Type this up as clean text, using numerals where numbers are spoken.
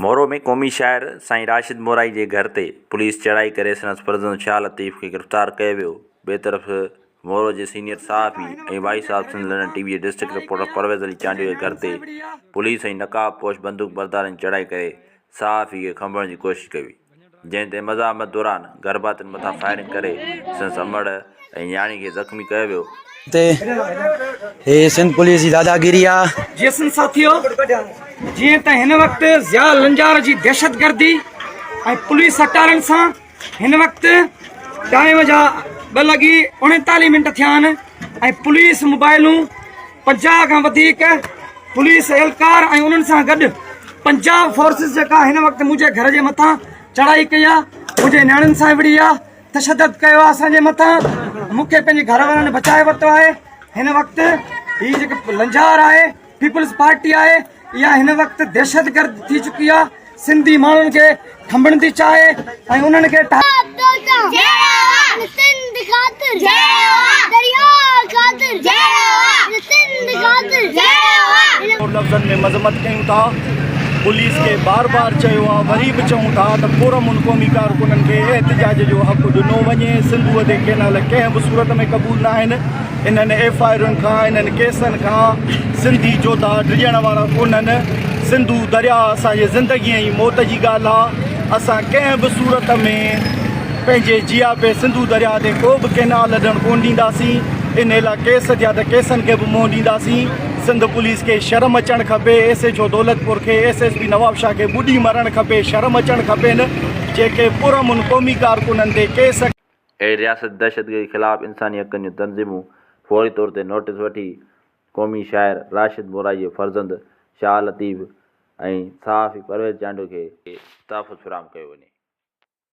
مورو ۾ قومي شاعر سائين راشد مورائي جي گهر تي پوليس چڙهائي ڪري سندس فرزند شاهه لطيف کي گرفتار ڪيو ويو. ٻئي طرف مورو جي سينيئر صحافي ۽ voice of Sindh London T V جي ڊسٽرڪٽ رپورٽر پرويز علي چانڊيو جي گهر تي پوليس ۽ نقاب پوش بندوق بردارن چڙهائي ڪري صحافي کي کنڀڻ جي ڪوشش ڪئي وئي. جنهن تي مزاحمت دوران گهرڀاتين مٿان فائرنگ ڪري سندس امڙ ۽ نياڻي کي زخمي ڪيو ويو. تي هي سنڌ پوليس جي داداگيري آ. جيسن ساٿيو جيئن ته هن وقت ضياء لنجار جي دهشتگردي ۽ پوليس اٽارن سان هن وقت ٽائيم جا ٻه لڳي 39 منٽ ٿيا آهن ۽ پوليس موبائلون 50 کان وڌيڪ پوليس اهلڪار ۽ انهن سان گڏ پنجاب فورسز جيڪا هن وقت منهنجي گهر جي مٿان چڙهائي ڪئي آهي منهنجي نياڻين سان وڙهي آهي تشدد ڪيو آهي اسان جي مٿان مون کي پنهنجي گهر وارن بچائي ورتو آهي هن وقت هي جيڪي لنجار آهي پيپلز پارٽي آهي اها هن وقت دهشتگرد ٿي چڪي آهي سنڌي ماڻهن کي کنڀڻ ٿي چاهي ۽ انهن کي لفظن ۾ مذمت ڪيون ٿا پوليس کي بار بار چيو آ وري به چئون ٿا ته پرامن قومي ڪارڪنن کي احتجاج جو حق ڏنو وڃي سنڌوء تي ڪينال ڪنهن به صورت ۾ قبول ناهن انهن ايف I آرن کان انهن ڪيسن کان سنڌي جوڌا ڊڄڻ وارا ڪونهن. سنڌو درياء اسان جي زندگي ۽ موت جي ڳالهه آ. اسان ڪنهن به صورت ۾ پنهنجي جياپي سنڌو درياء تي ڪو به ڪينال اڏڻ ڪونه ڏينداسين. انهي لاء ڪيس ٿيا ته ڪيسن کي به منهن ڏينداسين. سنڌ پوليس کي شرم اچڻ کپي. ايس ايڇ او دولتپور کي، ايس ايس پي نوابشاهه کي ٻڏي مرڻ کپي. شرم اچڻ کپين جيڪي پرامن قومي ڪارڪنن تي ڪيس. اهڙي رياستي دهشتگردي خلاف انساني حقن جون تنظيمون فوري طور تي نوٽيس وٺي قومي شاعر راشد مورائي جي فرزند شاهه لطيف ۽ صحافي پرويز چانڊيو کي تحفظ فراهم ڪيو وڃي.